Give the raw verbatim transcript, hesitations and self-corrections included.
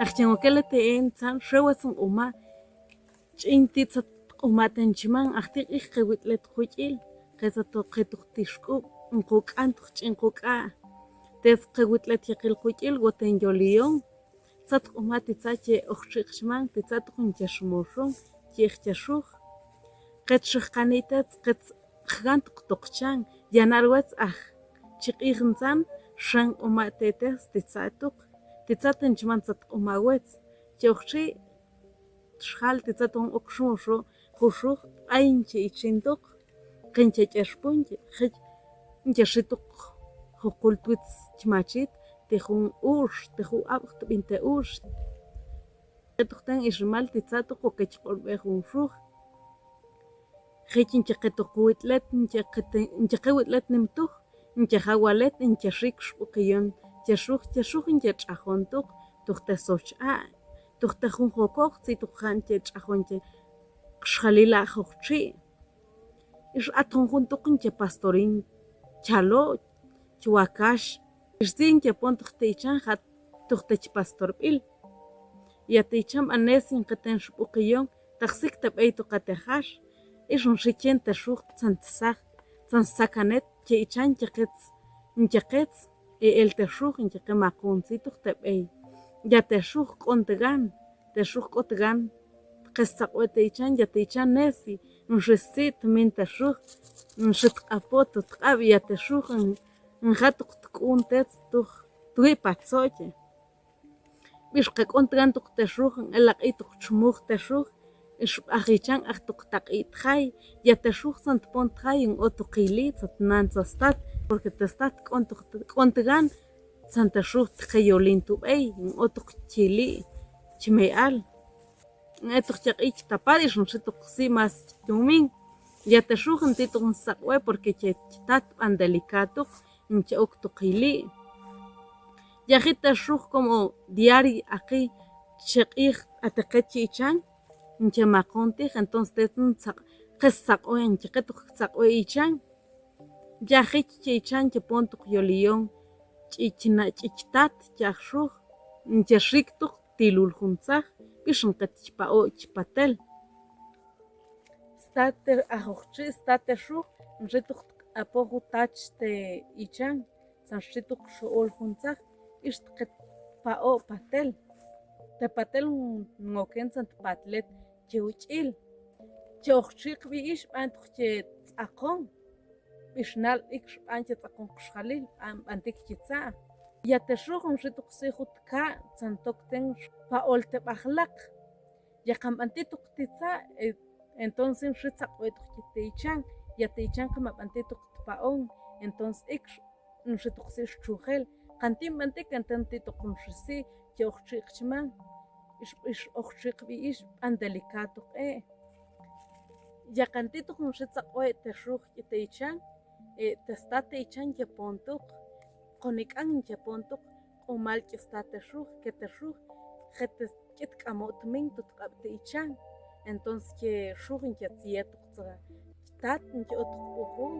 Ax chin wokel a te en tzan xewatz nq'uma' ch'in ti' tzat tq'uma' te nchiman, aj ti' q'ij qe wit'let juch'il, qe tzat toq qe toq tixk'ub', nquk'an toq ch'in quk'a'. Tetz qe wit'let yaqil juch'il wot en yolion, tzat tq'uma' ti' tzat che ojtxiq' chman, ti' tzat toq nche xmoxon, chi ij che xuj. Qe txijkani' tetz, qe txijkan toq toq chan, ya nal wetz aj chi q'ij ntzan, xan q'uma' te tetz ti' tzat toq, ti' tzat nchiman tzat tq'uma' wetz. Che ojtxiq' xjal ti' tzat toq ok xmoxo ju xuj, b'ay nche ichin toq, qe nche ch'expun, je nche xi toq juqul twitz chmachit, ti' jun u'ux, ti' jun ab'j tb'in te u'ux. Qe toq ten ixmal ti' tzat toq oke chi q'olb'ej jun xuj. Jich nche qe toq wit'let, nche qe te-, nche qe wit'let nimtuj, nche ja' walet, nche xi kxb'uqiyon che xuj, che xuj nche tx'ajon toq, tuj te soch a', tuj te jun jokoj, tzi toq ja' nche tx'ajon che kxjalil a' jojtxi'. Ix at junjun toq nche pastorin chalo', chwakax. Ix tzi nche pon toq te ichan ja' tuj te chpastorb'il. Ya te ichan b'an nesi nqeten xb'uqiyon, taq sik te b'ey toq a te jax. Ix nxi chen te xuj tzan tzaj, tzan stzakanet che ichan, nche qetz, nche qetz, e el te xuj, nche qe maqon tzi tuj te b'ey. Ya te xuj k'on tgan, te xuj k'ot tgan, qe stzaq'we te ichan, ya te ichan nesi, nxi stzit tmin te xuj, nxi tq'apot tq'ab', ya te xuj nja' toq tk'un tetz tuj twi' patzo'che. Bix qe k'on tgan toq te xuj, nq'elaq'i toq txmuj te xuj, ix b'aj ichan aj toq taq'i tjay, ya te xuj tzan tpon tjay, nq'ot toq ili' tzat nan tzat stat, porque te stat k'on toq, k'on tgan, tzan te xuj tqe yolin tu b'ey, nq'ot toq chili' chme'al. Nq'et toq chaq'i chtapat, ix nxi toq si mas chtumin. Ya te xuj nti' toq ntzaq'we, porque che chtat b'an delicado toq, nche ok toq ili'. Yajit te xuj como diario aqi che q'ij a te qet che ichan, nche maqon tij, entonces tetz ntzaq-, qe stzaq'we, nche qe toq ktzaq'we ichan. Yajit che ichan che pon toq yoliyon ch'ichna, ch'ichtat, che aj xuj, nche xik toq tilul jun tzaj, bix nqet chpa'o' chpatel. Stat te aj ojtxi', stat te xuj, nxi toq tq'apoj jun tach te ichan, tzan xi toq xo'ol jun tzaj, ix tqet pa'o' patel. Te patel nwoken tzan tpatlet che uch'il. Che ojtxi' qb'i ix b'an toq che tz'aqon. Bix nal ikx b'an che tz'aqon qxjalil, b'an, b'antik chi tza'. Ya te xuj nxi toq si jun tka', tzan tok ten pa'ol te b'ajlaq. Ya kan b'anti toq ti tza', eh, entonces nxi tzaq'we toq te ichan, ya te ichan kan ma b'anti toq tpa'on, entonces ikx nxi toq si xchujel. Kan ti' nb'antik, entonces ti' toq nxi si, che ojtxi'q chman, ix, ix ojtxi'q b'i ix, b'an delicado toq e'. Ya kan ti' toq nxi tzaq'we te xuj k'i te ichan, eh, te stat te ichan che pon toq, konik'an che pon toq, q'umal k'i stat te xuj, ke te xuj, je te k'i tk'amo'tmin tut q'ab' te ichan. Entonces che xuj nche tzyet toq tza, tat nche ot toq q'uju.